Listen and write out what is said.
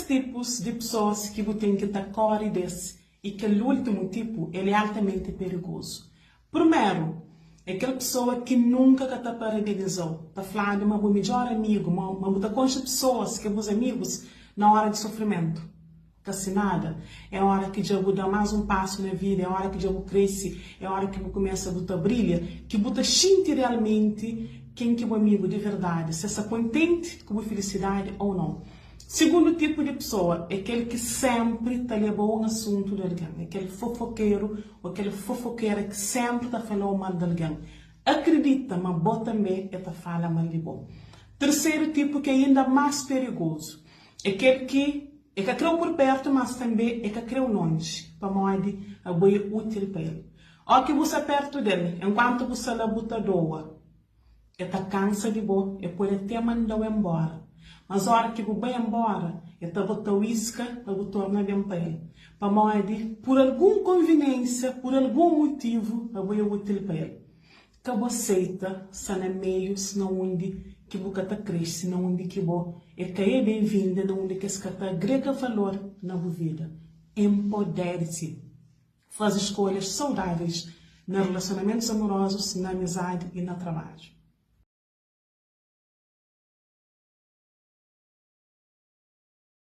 tipus di pesoas ki bu ten ki ta kóre des i kel últimu tipu el é altamenti perigozu. Primeru, é kel pesoa ki nunka ka ta parabeniza-u, ta fladu ma bu midjór amigu, ma bu ta konxe pesoas ki é bus amigus na óra di sufrimentu. Kasi nada. É óra ki dja bu da más un pasu na vida, é óra ki dja bu krese, é óra ki bu kumesa bu ta brilha, ki bu ta xinti realmenti ken ki bu amigu di verdadi, si es sta kontenti ku bu filisidadi ou nau. Sigundu tipu di pesoa é kel ki sénpri ta leba-u un asuntu di algen, é kel fofokeru ô kel fofokera ki sénpri ta fala-u mal di algen. Akridita ma bo tanbê el ta fala mal di bo. Terseru tipu ki é inda más perigozu é kel ki E ka kreu pur pertu, mas tanbe e ka kreu lonji, pamodi abo é útil pa el. Ó ki bu sta pertu del, enkuantu bu sta la bu ta doa, e ta kansa di bo, e pode até manda-u enbora. Mas óra ki bu bai enbora, e ta bota-u iska pa bu torna ben pa el, pamodi pur algun konviniensia, pur algun mutivu, abo é útil pa el. Ka bu aseita sta na meius na undi ki bu ka ta krese, na undi ki bo e ka e ben-vinda, na undi ki es ka ta agrega valor na bu vida. Empodere-te! Faze skolhas saudáveis na relasionamentus amorozus, na amizadi i na trabadju.